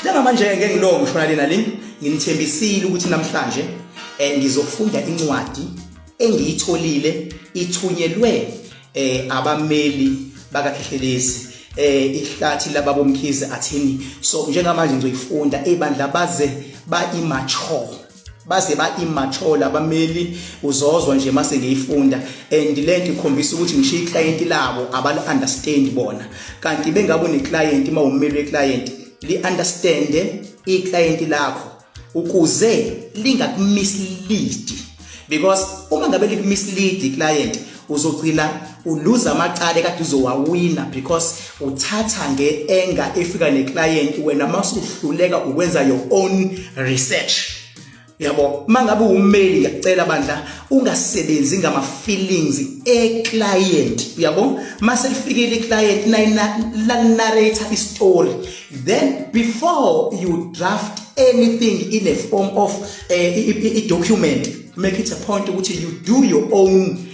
Njengamanje ngeke ngiloko ngishona lena le, nginithembisile ukuthi namhlanje ngizofunda incwadi engiyitholile ithunyelwe abameli bakaKhehlelezi, ihlathi lababo Mkhize athini. So njengamanje ngizoyifunda ebandla, baze ba immature, baze ba immature labameli. Uzozwa nje mase ngiyifunda, and lento ikhombisa ukuthi ngisho iclient labo abali understand bona. Kanti bengabe une client, mawummeli we client, li understand iclient lakho ukuze lingakumislead, because uma ngabe likumislead iclient, uzogcina uluza amacala ekade uzowawina, because uthatha nge-anger efika neclient, wena masuhluleka ukwenza your own research, yabo. Mangabe ummeli, ngiyakucela bandla, ungasebenzi ngama feelings e client, uyabo. Mase lifikile iclient, la narrate istory, then before you draft anything in a form of a document, make it a point ukuthi you do your own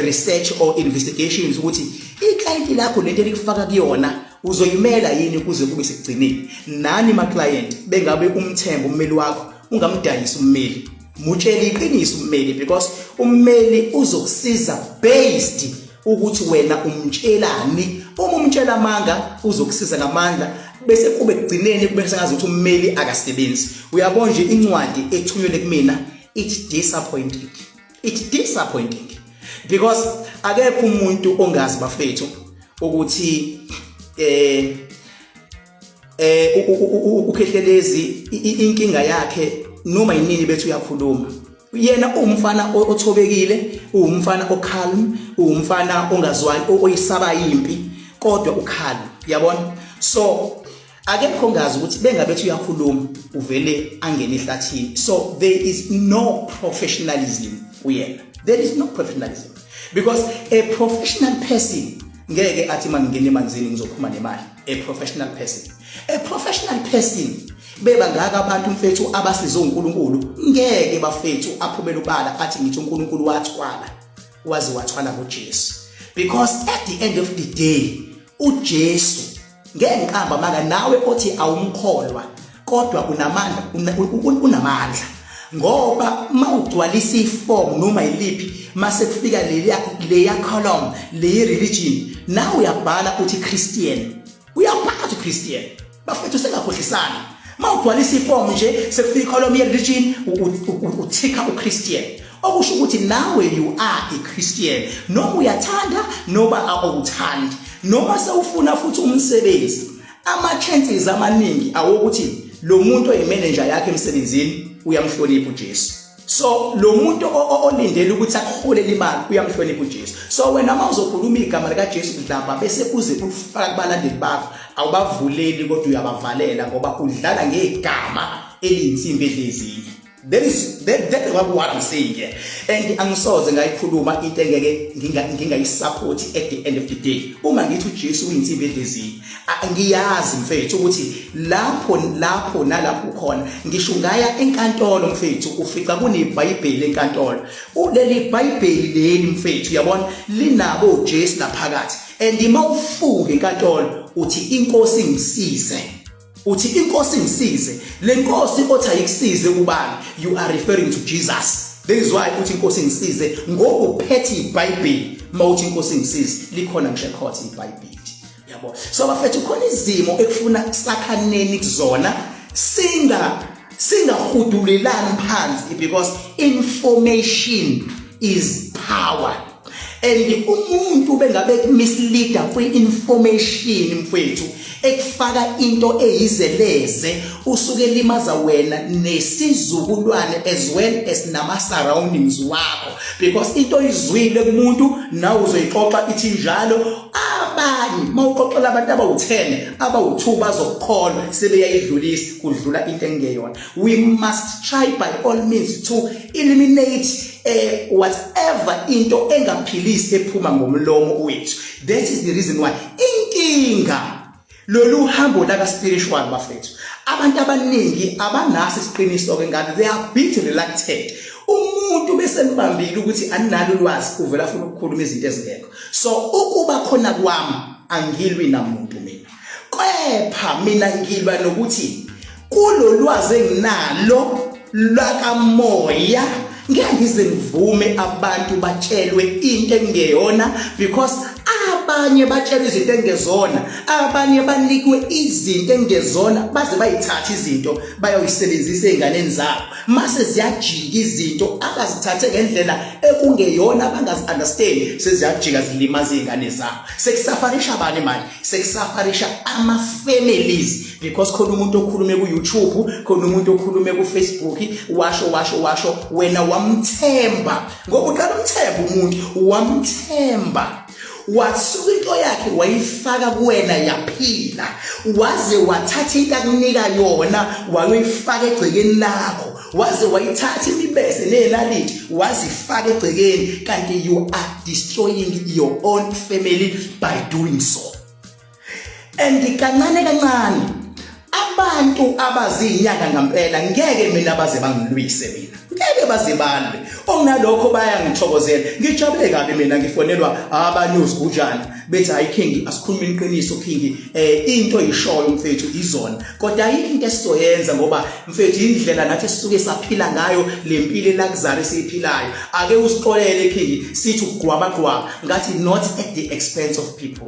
research or investigations ukuthi iclient lakho lento elikufaka kuyona uzoyimela yini kuze kube sekugcineni. Nani ma client, bengabe umthemba ummeli wakho, ungamdayisi ummeli, mutshele iqiniso ummeli, because ummeli uzokusiza based ukuthi wena umtshelani. Uma umtshela amanga, uzokusiza ngamandla, bese kube kugcineni kube sengazi ukuthi ummeli akasebenzi. Uyabona nje incwadi ethunyelwe kumina, it's disappointing, it's disappointing, because akekho umuntu ongazi bafethu ukuthi uKhehlelezi inkinga yakhe noma yinini bethu uyakhuluma. Yena uwumfana othobekile, uwumfana ocalm, uwumfana ongazwani, oyisaba impi, kodwa ucalm, yabona. So akekho ongazi ukuthi bengabethi uyakhuluma uvele angene ehlathini. So there is no professionalism kuyena, there is no professionalism, because a professional person ngeke athi mangingena emanzini ngizophuma nemali. A professional person, a professional person, beba ngaka abantu mfethu abasize uNkulunkulu, ngeke bafethu aphumele ubala athi ngithi uNkulunkulu wathwala, waze wathwala ngoJesu, because at the end of the day uJesu ngeke ngiqamba maka nawe othi awumkholwa, kodwa unamandla, unamandla, ngoba mawugcwalisa iform noma yiliphi, mase kufika leya leya column le religion, nawe uyabhala uthi Christian, uyabhala uthi Christian. Bafethu, singakhohlisana. Mawugcwalisa iform nje, sekufika icolumn ye religion, uthika uChristian, okusho ukuthi nawe you are a Christian, noma uyathanda noma awuthandi. Noma sewufuna futhi umsebenzi, ama chances amaningi awokuthi lo muntu oyimanager yakhe emsebenzini uyamhlonipha uJesu. So lo muntu olindele ukuthi akuholele imali uyamhlonipha uJesu. So wena uma uzokhuluma igama likaJesu kudlamba bese uze ulifaka kubalandeli bakho, awubavuleli kodwa uyabavalela, ngoba udlala ngegama eliyinsimbi edlezinye. That is what I'm saying here, and angisoze ngayikhuluma into engeke ngingayisupport. At the end of the day, uma ngithi uJesu uyinsimbi edlezinye, ngiyazi mfethu ukuthi lapho lapho nalapho khona, ngisho ngaya enkantolo mfethu, ufica kuneBhayibheli enkantolo. Leli Bhayibheli leli mfethu, uyabona, linabo uJesu laphakathi, and uma ufunga enkantolo uthi inkosi ngisize, uthi inkosi ngisize, le nkosi othi ayikusize ubani? You are referring to Jesus. That is why uthi inkosi ngisize, ngoba uphethe iBhayibheli. Mawuthi inkosi ngisize, likhona ngisho ecourt iBhayibheli, yabo. So bafethu, khona izimo ekufuna sakhaneni kuzona, singahudulelani phansi, because information is power, and umuntu bengabe misleader kwi-information mfethu, ekufaka into eyizeleze, usuke limaza wena nesizukulwane as well as nama surroundings wakho, because into oyizwile kumuntu nawe uzoyixoxa ithi njalo. Abanye mawuxoxela abantu abawu10, abawu2 bazokukholwa, sebeyayidlulisa kudlula into engeyona. We must try by all means to eliminate whatever into engaphilisi ephuma ngomlomo wethu. That is the reason why inkinga lolu hambo la ka spiritual bafethu, abantu abaningi abanaso isiqiniso ke ngalo, they are bit reluctant. Umuntu bese nibambile ukuthi aninalo ulwazi, uvela afuna ukukhuluma izinto ezingekho. So ukuba khona kwami, angilwi namuntu mina, kepha mina ngilwa nokuthi Kulolwazi enginalo lwakamoya, ngeke ngize ngivume abantu batshelwe into engeyona, because abanye batshelwe izinto engezona, abanye banikwe izinto engezona, baze bayithathe izinto bayoyisebenzisa ezinganeni zabo. Mase ziyajika izinto abazithathe ngendlela ekungeyona, abangazi-understand, seziyajika zilimaza izingane zabo. Sekusafarisha bani manje? Sekusafarisha ama-families, because khona umuntu okhulume ku-YouTube, khona umuntu okhulume ku-Facebook, washo washo washo, wena wamthemba, ngoba uqala umthemba umuntu, wamthemba, wasuka into yakhe wayifaka kuwena, yaphila, waze wathatha into akunika yona wayoyifaka egcekeni lakho, waze wayithatha imibese nenaliti wazifaka egcekeni, kanti you are destroying your own family by doing so. And kancane kancane, abantu abazinyanga ngempela ngeke mina baze bangilwise, mina ngeke baze balwe. Okunalokho bayangithokozela. Ngijabule kabi mina ngifonelwa abanews kujana bethi, "Hayi King, asikhuluma iqiniso King, into oyishoyo mfethu izona, kodwa ayikho into esizoyenza ngoba mfethu indlela nathi esisuke saphila ngayo lempilo elakuzara esiyiphilayo. Ake usixolele King, sithi ugqwaba gqwaba." Ngathi, "Not at the expense of people,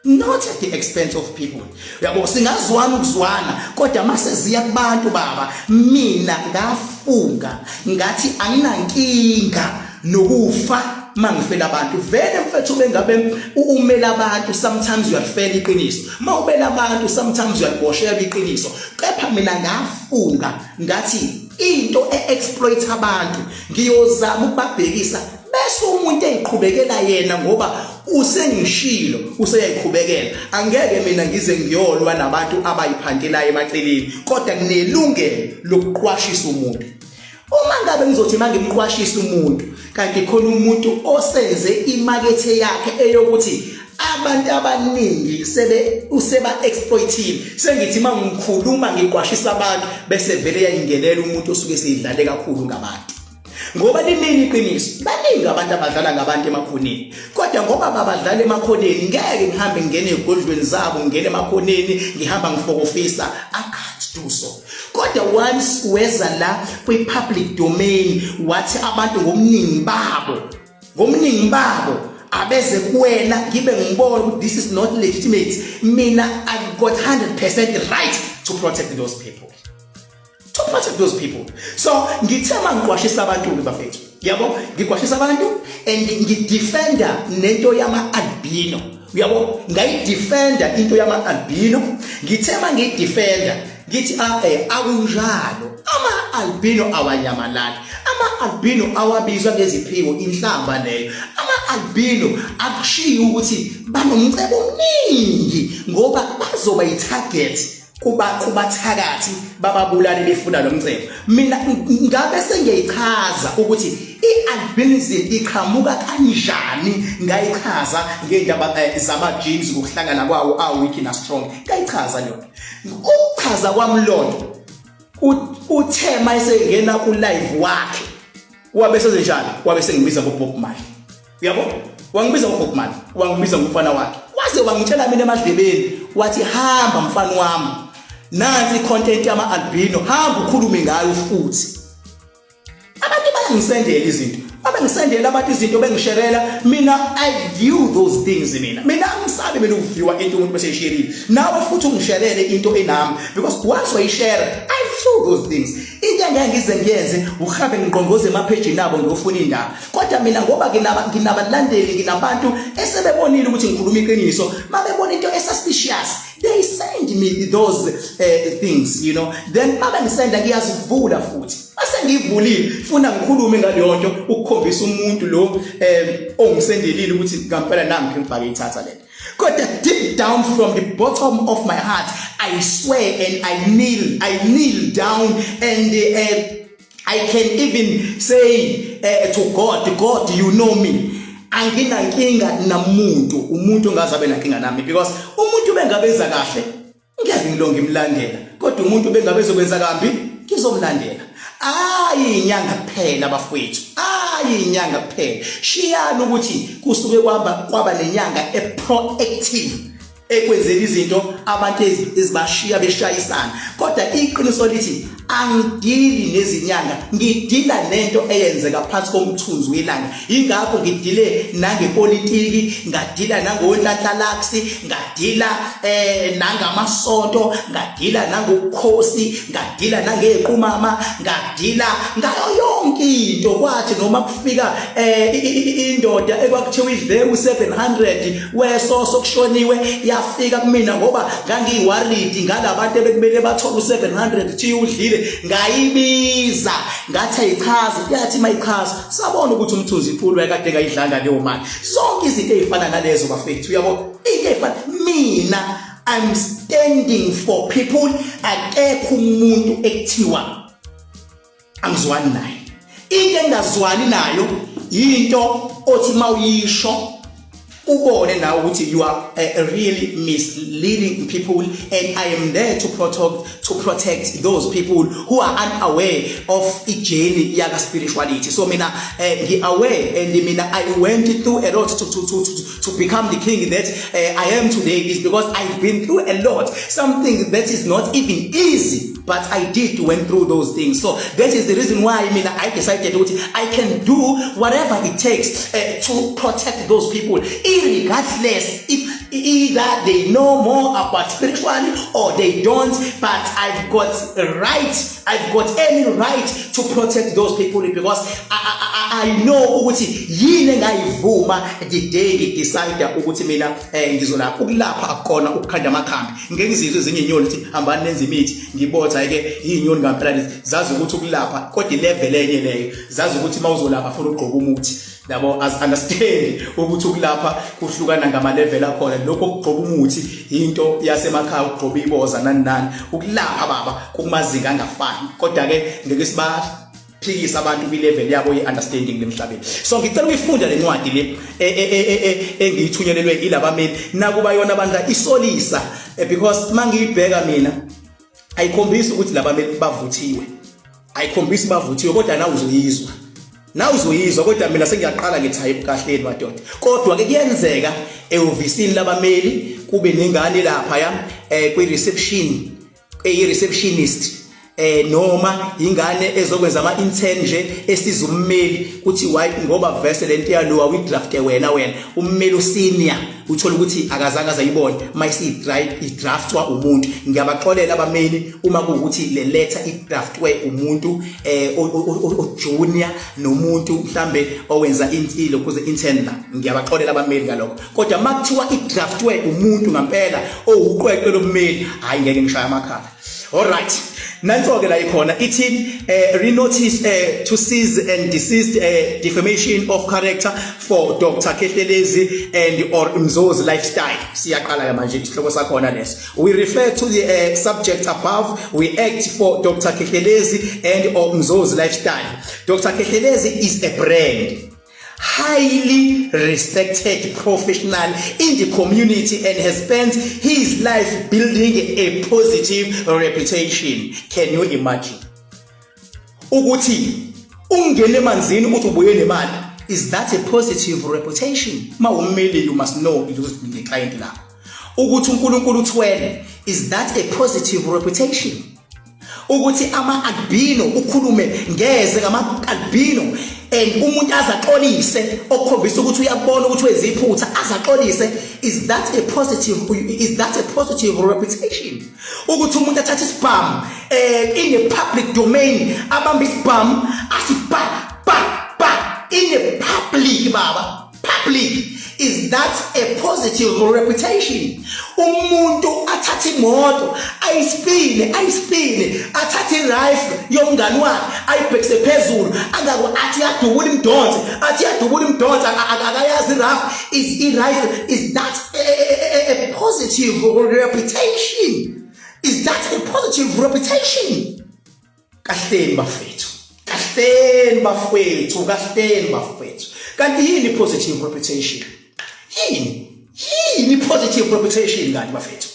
not at the expense of people." Uyabo, singazwana ukuzwana, kodwa mase ziya kubantu baba. Mina ngafunga ngathi anginankinga nokufa mangifela abantu. Vele mfethu, bengabe umela abantu, sometimes uyalifela iqiniso. Mawubela abantu, sometimes uyaliboshelwa iqiniso. Kepha mina ngafunga ngathi into e-exploit abantu ngiyozama ukubabhekisa, bese umuntu eyiqhubekela yena, ngoba usengishilo useyayiqhubekela. Angeke mina ngize ngiyolwa nabantu abayiphantelayo emaceleni, kodwa nginelungelo lokuqwashisa umuntu. Uma ngabe ngizothi mangimqwashisa umuntu, kanti khona umuntu osenze imakethe yakhe eyokuthi abantu abaningi sebe useba exploitile, sengithi mangikhuluma ngiqwashisa abantu, bese vele yayingenela umuntu osuke seyidlale kakhulu ngabantu. Ngoba limini iqiniso, baningi abantu abadlala ngabantu emakhoneni, kodwa ngoba babadlala emakhoneni, ngeke ngihambe ngingene ezigodlweni zabo, ngingene emakhoneni, ngihamba ngifokofisa. I can't do so. Kodwa once weza la kwi-public domain, wathi abantu ngobuningi babo abeze kuwena, ngibe ngibona ukuthi this is not legitimate, mina I've got 100% right to protect those people, to protect those people. So ngithe mangiqwashisa abantu ke bafethu, yabo, ngiqwashisa abantu and ngidefenda nento yama albino, uyabo, ngayidefenda into yama albino. Ngithe mangiyidefenda ngithi, ah akunjalo, ama albino awanyamalali, ama albino awabizwa ngeziphiwo, inhlamba leyo. Ama albino akushiyi ukuthi banomcebo omningi, ngoba bazoba i-target kuba kubathakathi, bababulali befuna lo mcebo. Mina ngabe sengiyayichaza ukuthi i-albinism iqhamuka kanjani, ngayichaza ngendaba zama genes, ngokuhlangana kwawo a-weak na strong, ngayichaza leyo. Ukuchaza kwami lonto, uthe mayesengena ku live wakhe, wabe sezenjani? Wabe sengibiza ngoBob Marley, uyabo, wangibiza ngoBob Marley, wangibiza ngomfana wakhe, waze wangitshela mina emadlebeni, wathi, "Hamba mfana wami, nansi icontent yama albino, hamba ukhulume ngayo futhi." Abantu bayangisendela izinto, babengisendela abantu izinto, bengisherela mina. I view those things. Mina angisabi mina ukuviewa into umuntu bese eyisherile. Nawe futhi ungisherele into enami, because once wayishare, I view those things. Into engeke ngize ngiyenze uhambe ngiqongoze emaphejini abo ngiyofuna indaba. Kodwa mina ngoba nginabalandeli, nginabantu esebebonile ukuthi ngikhuluma iqiniso, mabebona into esuspicious, they send me those things. Then mabe ngisenda, ngiyazivula futhi. Mase ngivulile, funa ngikhulume ngaleyo nto ukukhombisa umuntu lo ongisendelile ukuthi ngempela nami ngibhake ithatha lento. Kodwa deep down, from the bottom of my heart, I swear and I kneel down and I can even say to God, "God, you know me." Anginankinga namuntu, umuntu ongaze abe nankinga nami, because umuntu bengabenza kahle ngeke ngilonge ngimlandela, kodwa umuntu bengabe ezokwenza kambi ngizomlandela. Ayi inyanga kuphela bafowethu, ayi inyanga kuphela. Shiyana ukuthi kusuke kwaba nenyanga eproactive. Ekwenzeni izinto abantu ezibashiya beshayisana, kodwa iqiniso lithi angidili nezinyanga, ngidila nento eyenzeka phansi komthunzi welanga. Yingakho ngidile nangepolitiki, ngadila nangonhlanhla, ngadila nangamasonto, ngadila nangobukhosi, ngadila nangequmama, ngadila ngayo yonke into. Kwathi noma kufika indoda ekwakuthiwa idle u700 wesoso kushoniwe, yafika kumina ngoba ngangiyi-worried ngalabantu ebekumele bathole u700 thiye udlile. Ngayibiza, ngathi ayichaze. Yathi mayichaza, sabona ukuthi umthunzi iphulu wayekade engayidlanga leyo mali. Zonke izinto ey'fana nalezo, bafethu, uyabo, into ey'fana, mina I'm standing for people. Akekho umuntu ekuthiwa angizwani naye. Into engazwani nayo into othi mawuyisho ubone nawe ukuthi you are really misleading people, and I am there to protect those people who are unaware of i-journey yaka spirituality. So mina ngi-aware, and mina I went through a lot to become the king that I am today is because I've been through a lot, something that is not even easy, but I did went through those things. So that is the reason why mina I decided ukuthi I can do whatever it takes to protect those people, irregardless if either they know more about spirituality or they don't. But I've got a right, I've got any right to protect those people because I know ukuthi yini engayivuma the day ngidecide ukuthi mina ngizolapha. Ukulapha akukona ukukhanda amakhambi. Ngeke ngizizwe ezinye inyoni ukuthi hambani nenze imithi, ngibotha ke izinyoni ngampela lezi zazi ukuthi ukulapha, kodwa ilevel enye leyo. Zazi ukuthi mawuzolapha funa ugqoka umuthi yabo, as understand ukuthi ukulapha kuhlukana ngama level akhona. Lokho ukugqoka umuthi into yasemakhaya, ukugqoka iboza, nani nani. Ukulapha, baba, kukumazinga angafani, kodwa ke ngeke siba phikisa abantu kwi-level yabo ye-understanding lemhlabeni. So ngicela ukuyifunda le ncwadi le engiyithunyelelwe ilabameli, nakuba yona bandla isolisa, because mangiyibheka mina ayikhombisi ukuthi labameli bavuthiwe, ayikhombisi bavuthiwe, kodwa nawe uzoyizwa, nawe uzoyizwa. Kodwa mina sengiyaqala ngithi hayi, kahleni madoda. Kodwa ke kuyenzeka ehhovisini labameli kube nengane lapha ya kwi-reception, eyi-receptionist, noma ingane ezokwenza ama intern nje esiza ummeli, kuthi why, ngoba vese lento yalo awidraft wena ummeli usenior, uthola ukuthi akazange azayibona mayisi idraftwa umuntu. Ngiyabaxolela abameli uma kuwukuthi le letter idraftwe umuntu o junior nomuntu mhlambe owenza intilo kuze intern la. Ngiyabaxolela abameli ngalokho, kodwa makuthiwa idraftwe umuntu ngampela owuqweqwe lobummeli, hayi, ngeke ngishaya amakhala. Alright, nanso ke la ikhona, ithi renotice to cease and desist defamation of character for Dr Khehlelezi and or Mzozi Lifestyle. Siyaqala ke manje isihloko sakhona leso. We refer to the subject above. We act for Dr Khehlelezi and or Mzozi Lifestyle. Dr Khehlelezi is a brand, highly respected professional in the community and has spent his life building a positive reputation. Can you imagine ukuthi ungene emanzini uthi ubuye nemali? Is that a positive reputation? Mawummeli, you must know the client lakho ukuthi uNkulunkulu uthwele. Is that a positive reputation ukuthi ama albino, ukhulume ngeze ngama albino and umuntu azaxolise, okukhombisa ukuthi uyabona ukuthi wenza iphutha, azaxolise? Is that a positive reputation ukuthi umuntu athathe isibhamu in a public domain, abambe isibhamu athi ba ba ba in a public, baba, public? Is that a positive reputation umuntu athathe imoto ayispine, ayispine, athathe irifle yomngani wakhe ayibhekise phezulu, angako athi yadubula imdonse, athi yadubula imdonse, akayazi irifle is irifle? Is that a positive reputation? Is that a positive reputation? Kahleni bafethu, kahleni bafethu, kahleni bafethu. Kanti yini positive reputation? Yini, yini positive reputation kanti, bafethu?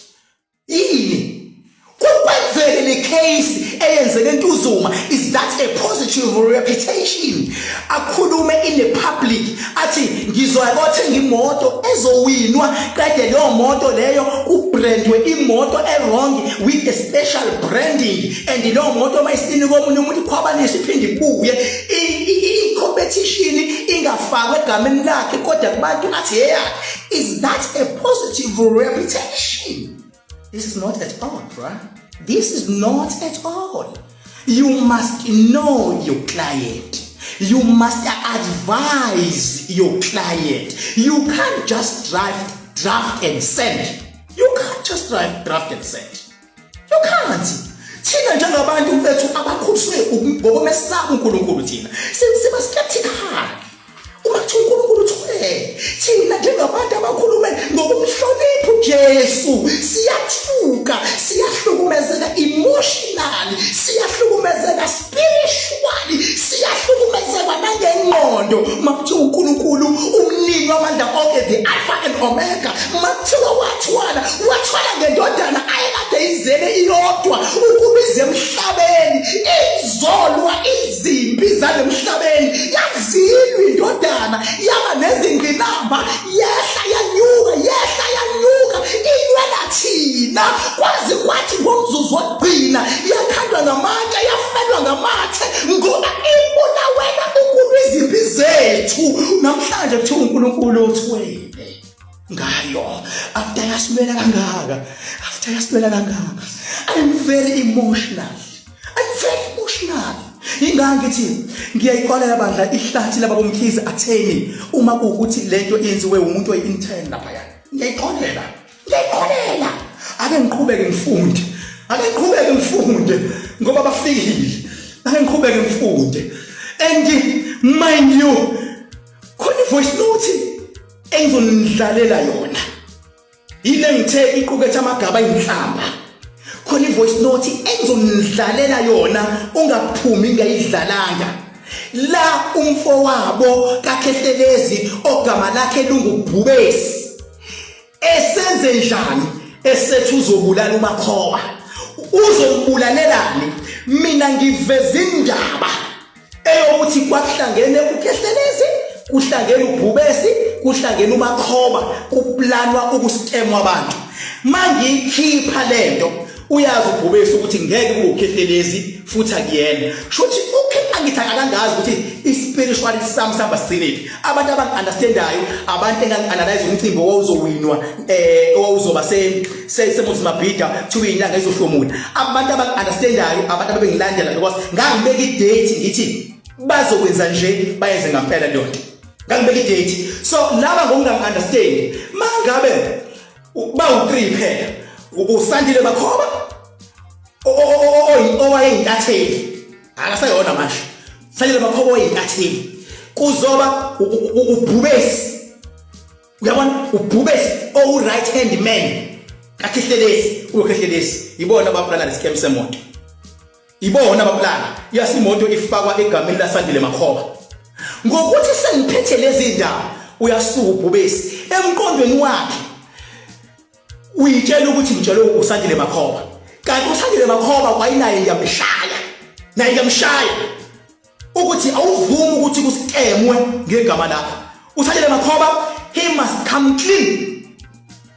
Yini? Kukwenzeke le case Eyenzeke eNtuzuma, is that a positive reputation? Akhulume in the public athi ngizoya kothenga imoto ezowinwa, qede leyo moto leyo kubrandwe imoto e-wrong with a special branding, and leyo moto uma isinikwa omunye umuntu ikhwabanisa iphinde ibuye i-competition ingafakwe egameni lakhe, kodwa kubantu athi eyakhe. Is that a positive reputation? This is not at all, right? This is not at all. You must know your client. You must advise your client. You can't just draft, draft and send. You can't just draft, draft and send. You can't. Thina njengabantu bethu abakhuliswe ngokumesaba uNkulunkulu, thina siba skeptical uma kuthiwa uNkulunkulu uthwele. Thina njengabantu abakhulume ngokumhlonipha uJesu siyathuka, siyahlukumezeka emotionally, siyahlukumezeka spiritually, siyahlukumezeka nangengqondo uma kuthiwa uNkulunkulu umnini wamandla onke, the Alpha and Omega, uma kuthiwa wathwala, wathwala ngendodana ayekade izele iyodwa ukuba ize emhlabeni izolwa izimpi zalemhlabeni. Yazilwa indodana, yaba nezingqinamba, yehla yanyuka, yehla yanyuka, ilwela thina kwaze kwathi ngomzuzu wokugcina yakhandwa ngamatshe, yafelwa ngamathe, ngoba ibulawela ukulwa izimpi zethu. Namhlanje kuthiwa uNkulunkulu uthwele ngayo after yasilwela kangaka, after yasilwela kangaka. I'm very emotional, I'm very emotional. Ingani ngithi ngiyayixolela bandla ihlathi laba boMkhize atheni uma kuwukuthi lento yenziwe umuntu oyi-intern laphaya. Ngiyayixolela, ngiyayixolela. Ake ngiqhubeke ngifunde, ake ngiqhubeke ngifunde ngoba bafikile. Ake ngiqhubeke ngifunde. And mind you, khona i-voice note engizonidlalela yona, yile ngithe iqukethe amagaba ayinhlamba. Khona i-voice note engizonidlalela yona, ungaphumi ngayidlalanga la. Umfowabo kaKhehlelezi ogama lakhe lunguBhubesi esenze njani, esethi uzobulala uMakhoba. Uzombulalelani? Mina ngiveza indaba eyokuthi kwakuhlangene uKhehlelezi, kuhlangene uBhubesi, kuhlangene uMakhoba, kuplanwa ukuskemwa abantu. Mangiyikhipha lento, uyazi uBhubesi ukuthi ngeke kube uKhehlelezi futhi akuyena. Shuthi ukhe angithi akangazi ukuthi i-spiritual sami sihamba sigcinephi. Abantu abangi-understandayo, abantu engangi-analyze umcimbi owawuzowinwa, owawuzoba seMuzi Mabhida, kuthiwa inyanga izohlomula. Abantu abangi-understandayo, abantu ababengilandela, because ngangibeka i-date ngithi bazokwenza nje, bayenze ngampela leyo nto. Ngangibeka i-date. So laba ngokungangi-understand, mangabe bawu-3 phela, uSandile Makhoba owayeyintatheli, akasayona manje, Sandile Makhoba owayeyintatheli, kuzoba uBhubesi, uyabona, uBhubesi owu right hand man kaKhehlelezi, uyoKhehlelezi. Ibona abaplana lescam semoto, ibona abaplana yasimoto ifakwa egameni laSandile Makhoba. Ngokuthi sengiphethe lezi ndaba, uyasuka uBhubesi, emqondweni wakhe uyitshela ukuthi ngitshele uSandile Makhoba, kanti uSandile Makhoba wayinaye. Ngiyamshaya naye, ngiyamshaya ukuthi awuvumi ukuthi kusikemwe ngegama lakho. USandile Makhoba, he must come clean,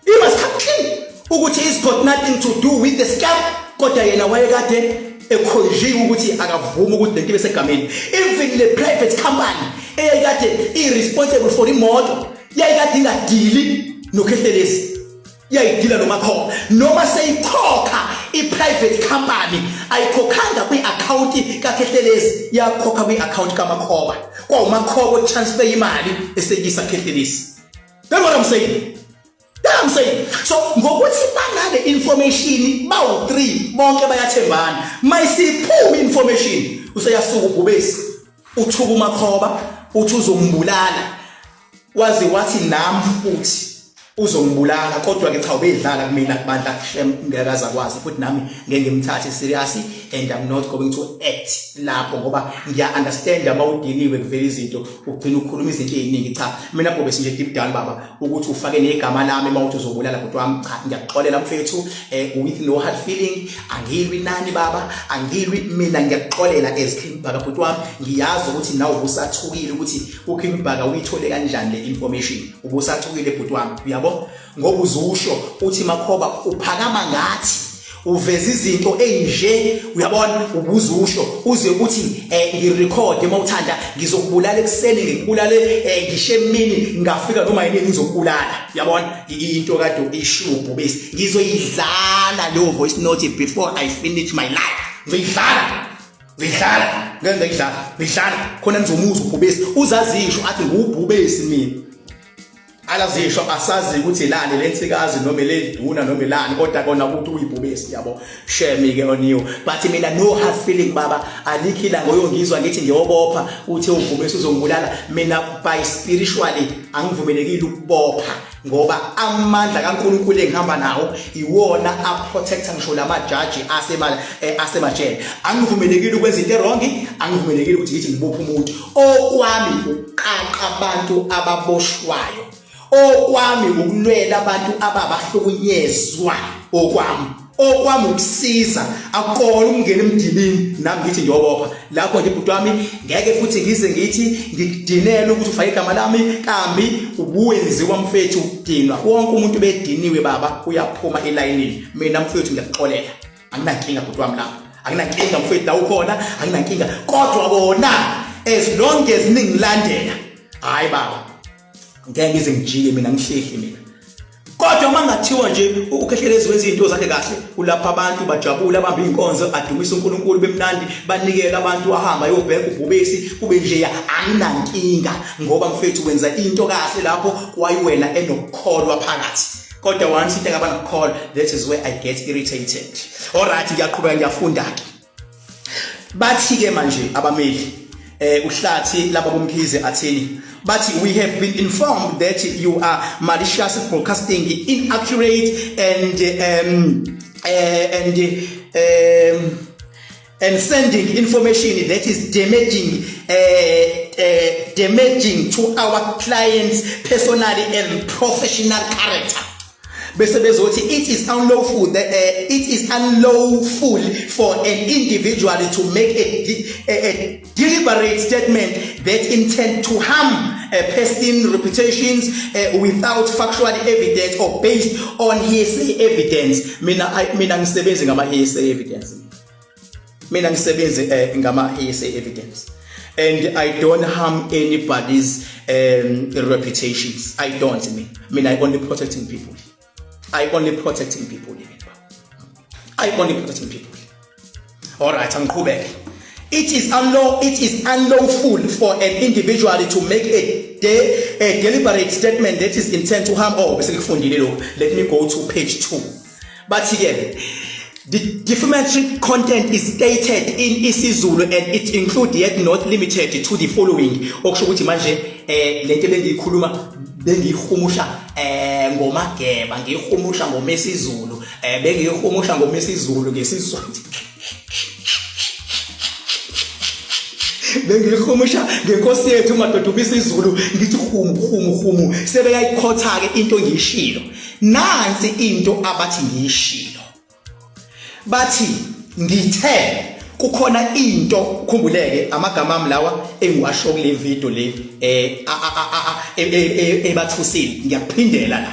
he must come clean ukuthi he's got nothing to do with the scam, kodwa yena wayekade ekhonjiwe ukuthi akavumi ukuthi lento ibe segameni. Even le private company eyayikade i-responsible for imoto yayikade ingadili noKhehlelezi, yayidila noMakhoba. Noma seyikhokha i-private company, ayikhokhanga kwi-akhawunti kaKhehlelezi, yakhokha kwi-akhawunti kaMakhoba. KwawuMakhoba transfer imali eseyisa Khehlelezi. That's what I'm saying. That's what I'm saying. So ngokuthi banale information bawu3, bonke bayathembana. Mayisiphuma information, useyasuka uBhubesi, uthuka uMakhoba, uthi uzombulala, wazi wathi nami futhi uzongibulala. Kodwa ke cha, ubedlala kumina bandla, shem, ngeke azakwazi futhi nami ngeke ngimthathe serious. and I'm not going to act lapho ngoba ngiya understand uma udiniwe kuvela izinto ugcina ukhuluma izinto eziningi. Cha, mina Bhubesi nje deep down baba, ukuthi ufake negama lami uma uthi uzobulala bhuti wami, cha, ngiyakuxolela mfethu, with no hard feeling. Angilwi nani baba, angilwi mina, ngiyakuxolela as King Bhaka bhuti wami. Ngiyazi ukuthi nawe ubusathukile ukuthi uKing Bhaka uyithole kanjani le information, ubusathukile bhuti wami, uyabo, ngoba uzusho uthi Makhoba uphakama ngathi uveza izinto ezinje, uyabona, ubuzusho uze uthi ngirecord uma uthanda ngizokubulala ekuseni, ngikubulale ngisho emini, ngafika noma yini ngizokubulala, uyabona, into kade ishubhu bese ngizoyidlala leyo voice note before I finish my life. Ngizoyidlala, ngidlala, ngenza ngidlala, ngidlala khona nizomuzwa ubhubesi uzazisho athi ngubhubesi mina alazisho, asazi ukuthi lani lensikazi noma leliduna noma lani, kodwa kona ukuthi uyibhubesi, yabo. Shame ke on you, but mina no hard feeling baba. Alikho ilanga oyongizwa ngithi ngiyobopha uthi ubhubesi uzongibulala. Mina by spiritually angivumelekile ukubopha ngoba amandla kaNkulunkulu engihamba nawo iwona aprotecta ngisho lamajaji asema asemajele. Angivumelekile ukwenza into wrong, angivumelekile ukuthi ngithi ngibophe umuntu. Okwami ukuqaqa abantu ababoshwayo, okwami ukulwela abantu ababahlukunyezwa, okwami ukusiza, akukona ukungena emdibini nami ngithi ngiyobopha lapho nje bhuti wami. Ngeke futhi ngize ngithi ngikudinele ukuthi ufake igama lami kambi ubuwenziwa mfethu ukudinwa. Wonke umuntu bediniwe baba uyaphuma elayinini. Mina mfethu ngiyakuxolela, anginankinga bhuti wami lapho, anginankinga mfethu la ukhona, anginankinga. Kodwa kona as long as ningilandela, hayi baba, ngeke ngize ngijike mina, ngihlehli mina. Kodwa uma ngathiwa nje uKhehlelezi wenza izinto zakhe kahle, ulapha abantu bajabula, abamba inkonzo, adumisa uNkulunkulu, bemnandi, banikela abantu, ahamba ayobheka ubhubesi, kube nje anginankinga ngoba mfethu wenza into kahle lapho kwayiwena enokukholwa phakathi. Kodwa once into engaba nokukholwa, that is where I get irritated. Alright, ngiyaqhubeka ngiyafunda ke. Bathi ke manje abameli uhlathi laba bomkhize athini, bathi we have been informed that you are maliciously broadcasting inaccurate and sending information that is damaging to our clients personally and professional character. Bese bezothi it is unlawful for an individual to make a deliberate statement that intend to harm a person reputations without factual evidence or based on hearsay evidence. Mina ngisebenzi ngama hearsay evidence, mina ngisebenzi ngama hearsay evidence, and I don't harm anybody's reputations. I don't. Mina I only protecting people, I only protecting people, I only protecting people. All right, angiqhubeke. It is unlawful for an individual to make a deliberate statement that is intent to harm. Oh, bese ngikufundile lokho. Let me go to page 2. Bathi ke the defamatory content is stated in isiZulu and it include yet not limited to the following. Okusho ukuthi manje lento bengiyikhuluma bengiyihumusha ngomageba, ngiyihumusha ngomesiZulu, bengiyihumusha ngomesiZulu ngesiZulu, bengiyihumusha ngenkosi yethu madoda ubisizulu, ngithi humu humu humu, sebeyayikhotha ke into engiyishilo. Nansi into abathi ngiyishilo, bathi ngithe kukhona into, ukhumbuleke amagama ami lawa engiwasho kule video le ebathusile, ngiyakuphindela la.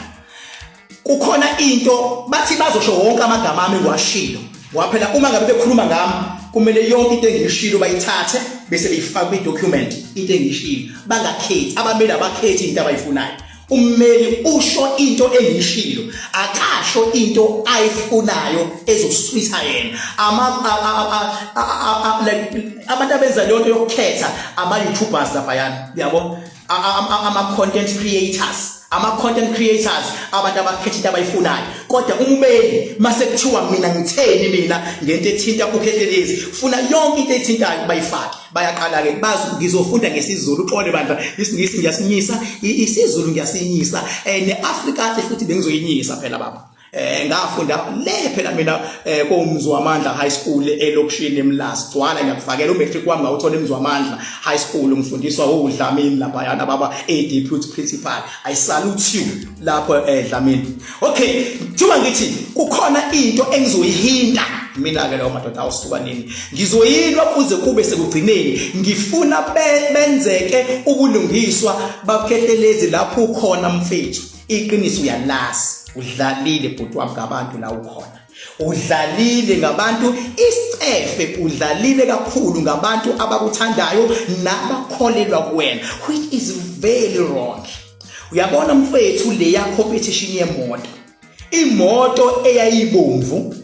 Kukhona into bathi bazosho wonke amagama ami engiwashilo, ngoba phela uma ngabe bekhuluma ngami kumele yonke into engiyishilo bayithathe bese beyifaka kwi-document, into engiyishilo, bangakhethi. Abameli abakhethi into abayifunayo. Ummeli usho into engiyishilo, akasho into ayifunayo ezoswitha yena. Ama like abantu abenza leyo nto yokukhetha, ama-YouTubers laphayana, yabo, ama-content creators, ama-content creators, abantu abakhetha into abayifunayo. Kodwa ummeli mase kuthiwa mina ngitheni mina ngento ethinta uKhehlelezi, funa yonke into ethintayo bayifake. Bayaqala-ke bazi ngizofunda ngesiZulu. Uxole bandla, isiNgisi ngiyasinyisa, isiZulu ngiyasinyisa, ne-Afrikaans futhi bengizoyinyisa phela baba. Ngafunda le phela mina koMzwamandla High School elokishini eMlazi. Gcwala ngiyakufakela umatric wami ngawuthola eMzwamandla High School, ngifundiswa uDlamini lapha yana baba a deputy principal. I salute you lapho Dlamini. Okay, njengoba ngithi kukhona into engizoyihinta mina ke lawo madoda awusuka nini, ngizoyilwa kuze kube sekugcineni. Ngifuna benzeke ubulungiswa bakhehlelezi lapho ukhona mfethu. Iqiniso uyalazi, udlalile bhuti wami ngabantu la ukhona, udlalile ngabantu isicefe, udlalile kakhulu ngabantu abakuthandayo nabakholelwa kuwena, which is very wrong. Uyabona mfethu, leya competition yemoto, imoto eyayibomvu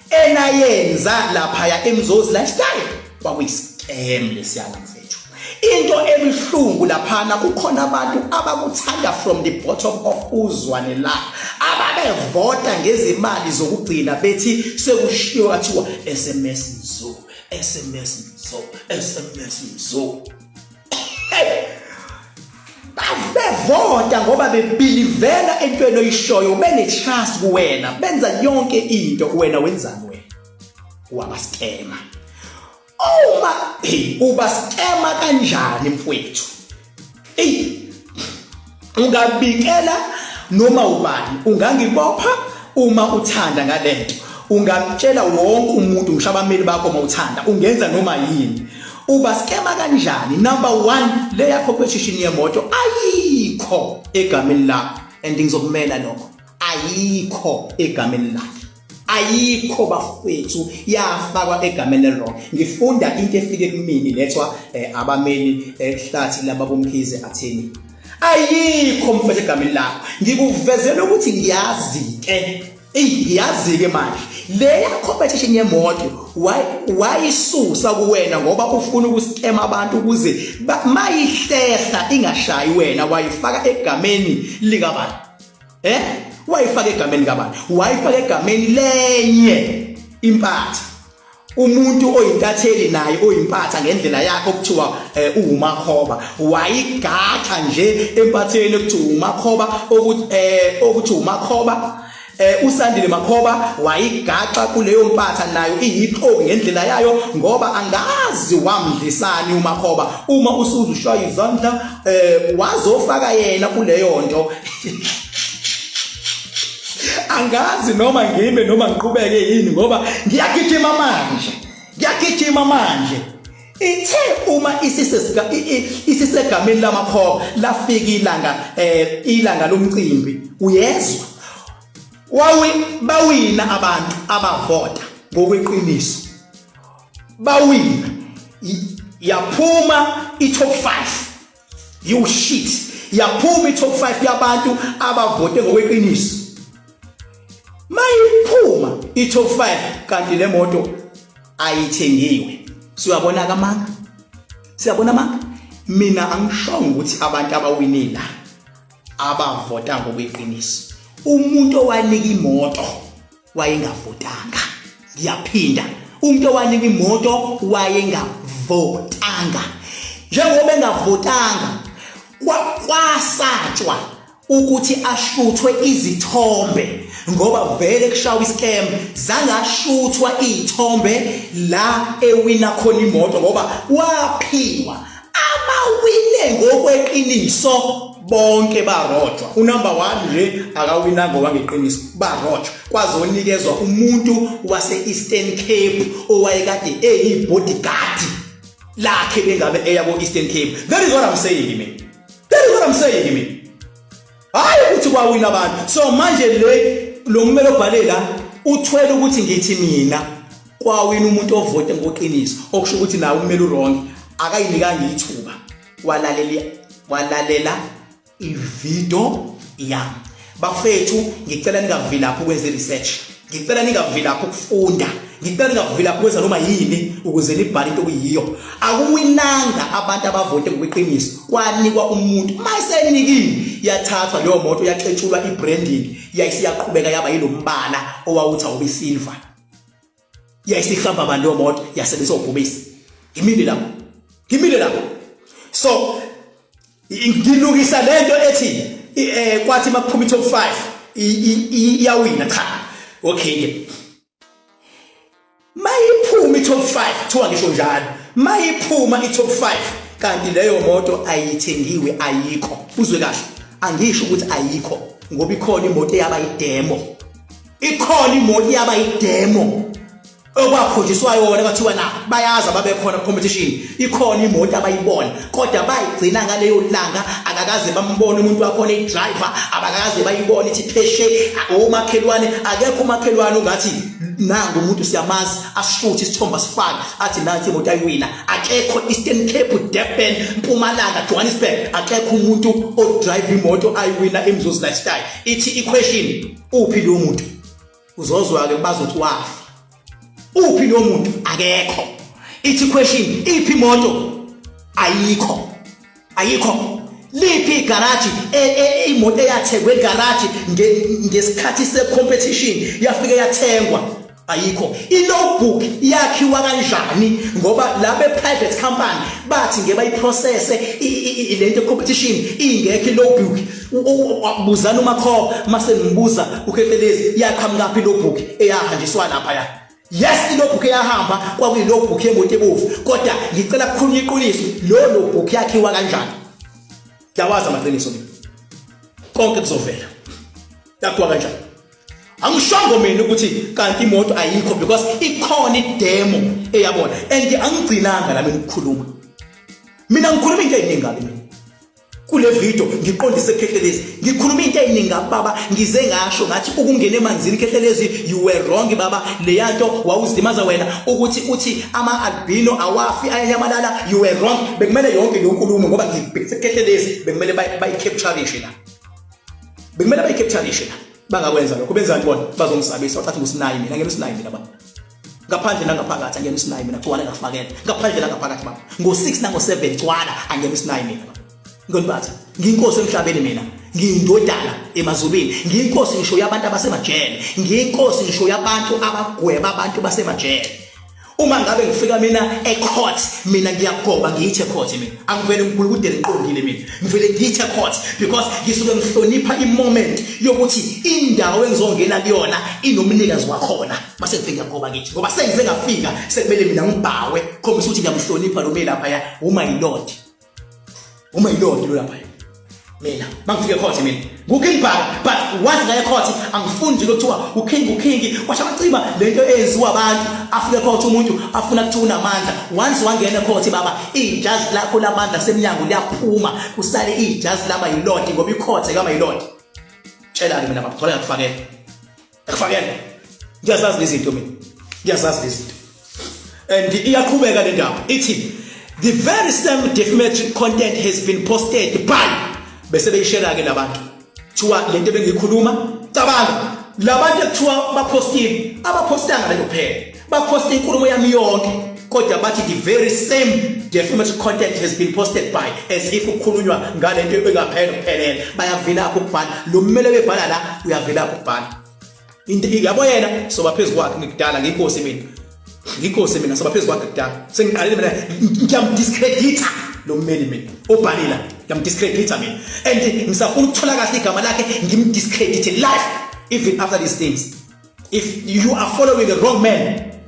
enayenza laphaya eMzozi Lifestyle, kwakuyi-scam lesiyana mfethu. Into ebuhlungu laphana, kukhona abantu abakuthanda from the bottom of uzwane la ababevota ngezimali zokugcina, bethi sekushiwo kathiwa SMS Mzo, SMS Mzo, SMS Mzo. Bevota ngoba bebelivela entweni oyishoyo, bene-trust kuwena, benza yonke into. Wena wenzani? Wena wabaskema. Uma hey, ubaskema kanjani mfowethu? Ey, ungabikela noma ubani, ungangibopha uma uthanda ngalento, ungamtshela wonke umuntu, ngisho abameli bakho uma uthanda, ungenza noma yini. Ubaskema kanjani? Number 1, leya competition yemoto ayikho egameni lakho, and ngizokumela lokho. Ayikho egameni lakhe, ayikho bafethu, yafakwa egameni le-wrong. Ngifunda into efike kumini lethwa abameli ehlathi laba boMkhize atheni. Ayikho mfethu egameni lakho. Ngikuvezela ukuthi ngiyazi-ke. Eyi, ngiyazi-ke manje leya competition yemoto wayisusa kuwena ngoba ufuna ukuskema abantu ukuze mayihlehla ingashayi wena. Wayifaka egameni likabani? Wayifaka egameni kabani? Wayifaka egameni lenye impatha, umuntu oyintatheli naye oyimpatha ngendlela yakhe okuthiwa uwumakhoba. Wayigaxa nje empatheni ekuthiwa umakhoba, ukuthi okuthiwa umakhoba, uSandile Makhoba. Wayigaxa kuleyo mpatha, nayo iyixoki ngendlela yayo, ngoba angazi wamdlisani umakhoba. Uma usuze ushaya izandla, wazofaka yena kuleyo nto. Angazi noma ngime noma ngiqhubeke yini, ngoba ngiyagijima manje, ngiyagijima manje. Ithe uma isisesika isisegameni lamakhoba, lafika ilanga, ilanga lomcimbi, uyezwa, wawi bawina abantu abavota ngokweqiniso, bawina, yaphuma i-top 5. You shit, yaphuma i-top 5 yabantu abavote ngokweqiniso. Mayiphuma i-top 5, kanti le moto ayithengiwe. Siyabona kamanga, siyabona manga. Mina angishongo ukuthi abantu abawinile abavota ngokweqiniso. Umuntu owanika imoto wayengavotanga. Ngiyaphinda, umuntu owanika imoto wayengavotanga. Njengoba engavotanga, kwasatshwa ukuthi ashuthwe izithombe, ngoba vele kushawa iscam. Zangashuthwa izithombe la ewina khona imoto, ngoba waphiwa. Abawine ngokweqiniso bonke barojwa. Unumber 1 nje akawinanga ngowangeqiniso, barojwa, kwazonikezwa umuntu wase-Eastern Cape owayekade eyi-bodyguard lakhe bengabe eya ko-Eastern Cape. That is what I'm saying me, that is what I'm saying me. Hayi ukuthi kwawina abantu. So manje le lo mmeli obhale la uthwele ukuthi ngithi mina kwawina umuntu ovote ngoqiniso, okusho ukuthi nawe ummeli uwrong, akayinikanga ithuba, walalela, walalela ivideo yami. Bafethu, ngicela ningavilaphi ukwenza research, ngicela ningavilaphi ukufunda, ngicela ningavilaphi ukwenza noma yini ukuze nibhale into okuyiyo. Akuwinanga abantu abavote ngokweqiniso, kwanikwa umuntu. Mayisenikile, yathathwa leyo moto, yaxetshulwa i-branding, yayisiyaqhubeka yaba yilombala owawuthi awube silver, yayisihamba abantu leyo moto, yasebenzisa ubhubesi. Ngimile lapho, ngimile lapho. So ngilungisa lento ethi kwathi makuphuma i-top 5 iyawina. Cha. Okay ke, mayiphuma i-top 5, kuthiwa ngisho njalo, mayiphuma i-top 5, kanti leyo moto ayithengiwe, ayikho. Uzwe kahle, angisho ukuthi ayikho, ngoba ikhona imoto eyaba i-demo, ikhona imoto eyaba i-demo okwakhonjiswa yona, kwathiwa na bayazi ababekhona competition, ikhona imoto abayibona, kodwa bayigcina ngaleyo langa, akakaze bambone umuntu wakhona i-driver, abakaze bayibone ithi pheshe omakhelwane, akekho umakhelwane ongathi nangu umuntu siyamazi, asishuthe isithombe asifake, athi nansi imoto ayiwina. Akekho Eastern Cape, Durban, Mpumalanga, Johannesburg, akekho umuntu o-drive imoto ayiwina eMzozi Lifestyle. Ithi i-question, uphi lo muntu? Uzozwa-ke bazothi wafa. Uphi lo muntu? Akekho. Ithi question, iphi imoto? Ayikho, ayikho. Liphi igaraji imoto eyathengwa egaraji ngesikhathi se-competition yafike yathengwa? Ayikho. I-logbook yakhiwa kanjani? Ngoba laba private company bathi ngeke bayiprocesse lento competition ingekho i-logbook. Buzana umakho mase ngibuza uKhehlelezi, yaqhamukaphi i-logbook eyahanjiswa lapha ya? Yes, i-logbook eyahamba kwakuyi-logbook yemoto ebovu, kodwa ngicela kukhulunywa iqiniso, lo logbook yakhiwa kanjani? Ngiyawazi amaqiniso mina, konke kuzovela, yakhiwa kanjani. Angishongo mina ukuthi kanti imoto ayikho, because ikhona i-demo eyabona. And angigcinanga la mina ukukhuluma, mina ngikhuluma into eziningi kabi mina kule video, ngiqondise Khehlelezi, ngikhuluma into eziningi baba. Ngize ngasho ngathi ukungena emanzini, Khehlelezi, you were wrong baba, leyanto wawuzilimaza wena, ukuthi uthi ama albino awafi, ayanyamalala, you were wrong. Bekumele yonke leyo nkulumo, ngoba ngibhekise Khehlelezi, bekumele bayi-capture la, bekumele bayi-capture la. Bangakwenza lokho, benzani bona? Bazongisabisa, wathi ngusinayi mina, ngeke usinayi mina baba, ngaphandle nangaphakathi angeke usinayi mina. Gcwala ngafakela ngaphandle nangaphakathi baba, ngo-6 nango-7 gcwala, angeke usinayi mina baba. Ngonibathi ngiyinkosi emhlabeni mina, ngiyindodana emazulwini, ngiyinkosi ngisho yabantu abasemajele, ngiyinkosi ngisho yabantu abagweba abantu basemajele. Uma ngabe ngifika mina e-court, mina ngiyagoba ngiyithe court. Mina angivele ngibulukudele, ngiqondile mina, ngivele ngiyithe court, because ngisuke ngihlonipha i-moment yokuthi indawo engizongena kuyona inomnikazi wakhona. Mase ngifike ngiyagoba ngithi, ngoba sengize ngafika, sekumele mina ngibhawe, khombisa ukuthi ngiyamhlonipha lo lapha ya, uma lord, uma yilord lo lapha. Mina mangifike ecourt, mina nguKing Bhaka, but once ngaye ecourt angifuni nje lokuthiwa uking, uking kwasha bacima lento eyenziwa abantu, afike ecourt umuntu afuna kuthiwa unamandla. Once wangena ecourt baba, ijazi lakho lamandla semnyango liyaphuma, kusale ijazi lama yilord, ngoba icourt kama yilord. Tshela ke mina baba, thola ngakufakela, ngakufakela. Ngiyazazi lezi zinto mina, ngiyazazi lezi zinto. And iyaqhubeka le ndaba, ithi the very same defamatory content has been posted by, bese beyishare ke labantu, kuthiwa lento bengiyikhuluma. Cabanga, labantu ekuthiwa bapostile, abaphostanga lento kuphela, baphoste inkulumo yami yonke, kodwa bathi the very same defamatory content has been posted by, as if ukukhulunywa ngalento engaphela kuphelela. Bayavilapha ukubhala, lo mmele bebhala la, uyavilapha ukubhala into yabo. Yena soba phezu kwakhe ngikudala, ngiyinkosi mina, ngiyinkosi mina, soba phezu kwakhe kudala. Sengiqalile mina, ngiyamdiscredita lo mmeli mina obhalila, ngiyamdiscredita mina, and ngisafuna ukuthola kahle igama lakhe, ngimdiscredite life even after these things. If you are following the wrong man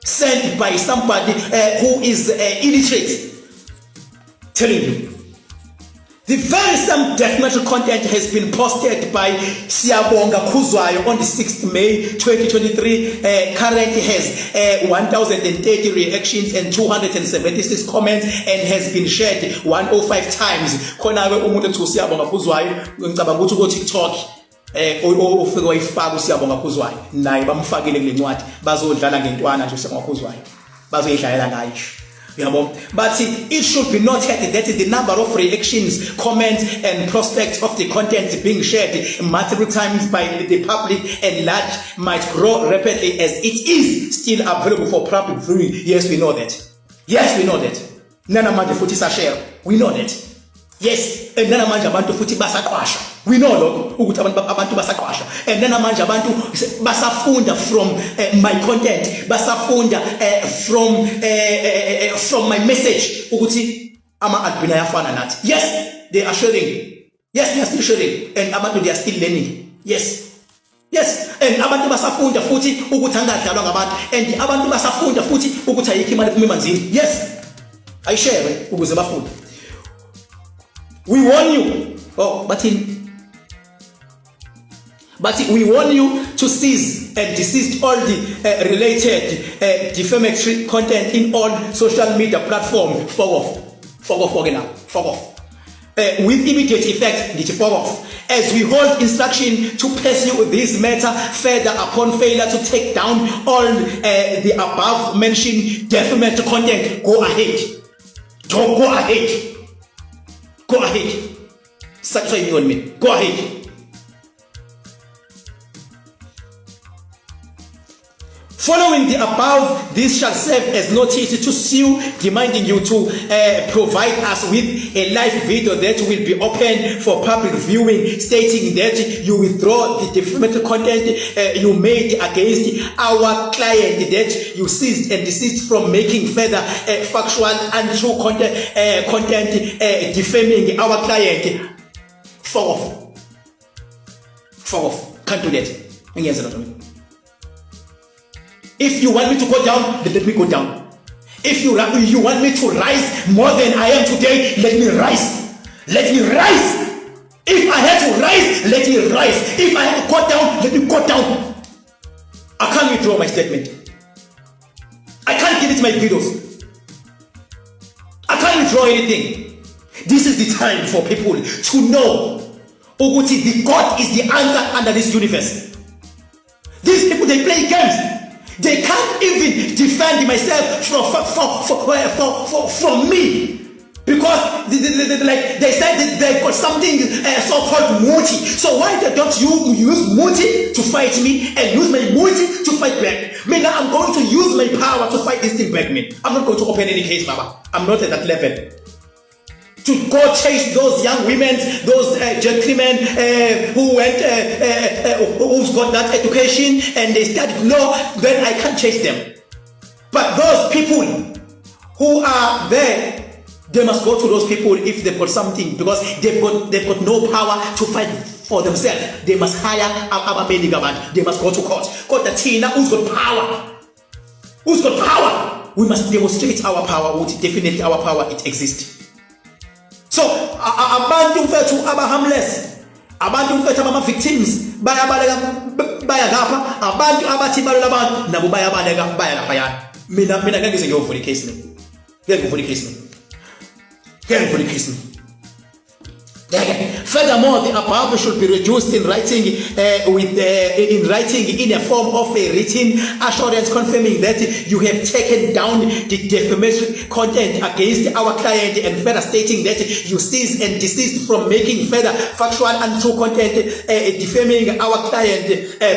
sent by somebody who is illiterate, telling you the very same defamatory content has been posted by Siyabonga Khuzwayo on the 6th May 2023, currently has 1030 reactions and 276 comments and has been shared 105 times. Khona ke umuntu ethi uSiyabonga Khuzwayo, ngicabanga ukuthi ku TikTok ofike wayifaka uSiyabonga Khuzwayo, naye bamfakile kule ncwadi. Bazodlala ngentwana nje uSiyabonga Khuzwayo, bazoyidlalela ngayo, uyabo. But it should be noted that the number of reactions, comments and prospects of the content being shared multiple times by the public and large might grow rapidly as it is still available for public viewing. Yes, we know that. Yes, we know that. Nanamanje futhi sashare, we know that. Yes, and nanamanje abantu futhi basaqwasha, we know lokho ukuthi abantu basaqwasha, and nanamanje abantu basafunda from my content, basafunda from my message ukuthi ama albino ayafana nathi. Yes, they are sharing. Yes, they are still sharing, and abantu, they are still learning. Yes. Yes, and abantu basafunda futhi ukuthi angadlalwa ngabantu and abantu basafunda futhi ukuthi ayikho imali ephuma emanzini. Yes. Ayishare ukuze bafunde. We warn you. Oh, bathini? Bathi we warn you to cease and desist all the related defamatory content in all social media platform. Fuck off. Fuck off ke la. Fuck off. With immediate effect ngithi fuck off as we hold instruction to pursue this matter further upon failure to take down all the above mentioned defamatory content. Go ahead. Go, go ahead. Go ahead. Satisfy me on me. Go ahead. Following the above, this shall serve as notice to sue, demanding you to provide us with a live video that will be open for public viewing, stating that you withdraw the defamatory content you made against our client, that you ceased and desist from making further factual untrue content defaming our client. Fuck off. Fuck off. Can't do that. Ngiyenze loo nto. If you want me to go down, then let me go down. If you want me to rise more than I am today, let me rise. Let me rise. If I had to rise, let me rise. If I had to go down, let me go down. I can't withdraw my statement. I can't delete my videos. I can't withdraw anything. This is the time for people to know ukuthi the God is the answer under this universe. These people, they play games. They can't even defend myself from me. Because like they said that they got something so-called muti. So why don't you use muti to fight me and use my muti to fight back? Me now I'm going to use my power to fight this thing back, me. I'm not going to open any case, Baba. I'm not at that level. To go chase those young women, those gentlemen who went, who's got that education and they studied law, then I can't chase them. But those people who are there, they must go to those people if they've got something, because they've got no power to fight for themselves. They must hire abameli ngabantu. They must go to court. Kodwa thina who's got power? Who's got power? We must demonstrate our power ukuthi definitely our power, it exists. So abantu mfethu aba harmless, abantu mfethu abama victims bayabaleka baya ngapha, abantu abathi balwela abantu nabo bayabaleka baya laphayana. Mina ngeke ngize ngiyovula icase mina. Ngeke ngivule icase mina. Ngeke ngivule icase mina. Furthermore, the above should be reduced in writing with in writing in a form of a written assurance confirming that you have taken down the defamatory content against our client and further stating that you cease and desist from making further factual and true content defaming our client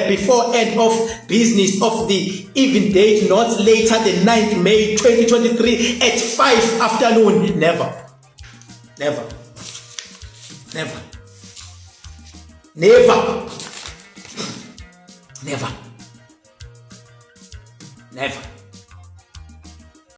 before end of business of the even date, not later than 9th May 2023 at 5 afternoon. Never. Never. Never. Never. Never. Never.